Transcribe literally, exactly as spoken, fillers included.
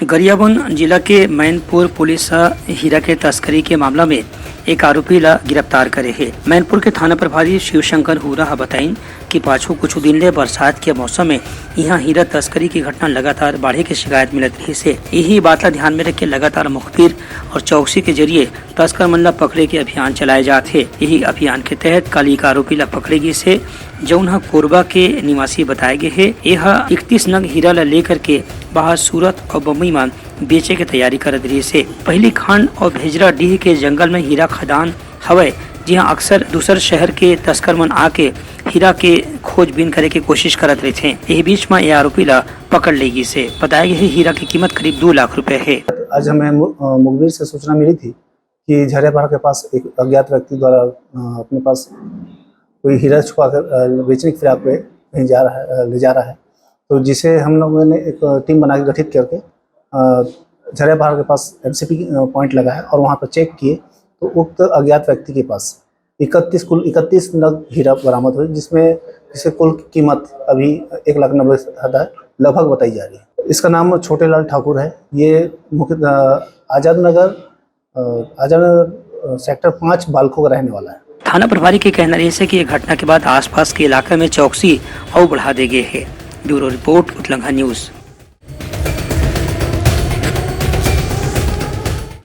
गरियाबंद जिला के मैनपुर पुलिस ह हीरा के तस्करी के मामला में एक आरोपी ला गिरफ्तार करे हे। मैनपुर के थाना प्रभारी शिवशंकर हुरा ह बताइन कि पाछू कुछ दिन ले बरसात के मौसम में इहां हीरा तस्करी की घटना लगातार बाढ़े के शिकायत मिलत रहिस हे। यही बात ला ध्यान में रख के लगातार मुखबिर और चौकसी के जरिए तस्कर मन ला पकड़े के अभियान चलाए जात हे। यही अभियान के तहत काली एक आरोपी ला पकड़े गिस हे, जउन ह कोरबा के निवासी बताए गे हे। ये ह इकतीस नग हीरा ला लेकर के बाहर सूरत और बम्बई में बेचे के तैयारी करत रहिस हे। पहली खंड और भेजरा डीह के जंगल में हीरा खदान हवय, जिहां अक्सर दूसर शहर के तस्कर मन आके हीरा के खोजबीन करे के कोशिश करत रहिथे। यही बीच में ये आरोपी ला पकड़ ले गिस हे। बताया गया है, हीरा की कीमत करीब दो लाख रुपए है। आज हमें मु-, अ, मुखबिर से सूचना मिली थी कि झरिया पहाड़ के पास एक अज्ञात व्यक्ति द्वारा, अ, अपने पास कोई हीरा छुपा कर, अ, बेचने की फिराक में कहीं जा रहा है, अ, ले जा रहा है। तो जिसे हम लोगों ने एक टीम बना के गठित करके, अ, झरिया पहाड़ के पास एमसीपी, अ, पॉइंट लगा है और वहाँ पर चेक किए तो उक्त अज्ञात व्यक्ति के पास इकतीस, कुल इकतीस नग हीरा बरामद हुए, जिसमें, जिसकी कुल कीमत अभी एक लाख नब्बे हज़ार लगभग बताई जा रही है। इसका नाम छोटे लाल ठाकुर है। ये मुख्य, अ, आजाद नगर, अ, आजाद नगर, अ, सेक्टर पाँच बालको का रहने वाला है। थाना प्रभारी के कहना रहिस हे कि ये घटना के बाद आसपास के इलाका में चौकसी अउ बढ़ा दे गे हे। Bureau report, Utlangha news.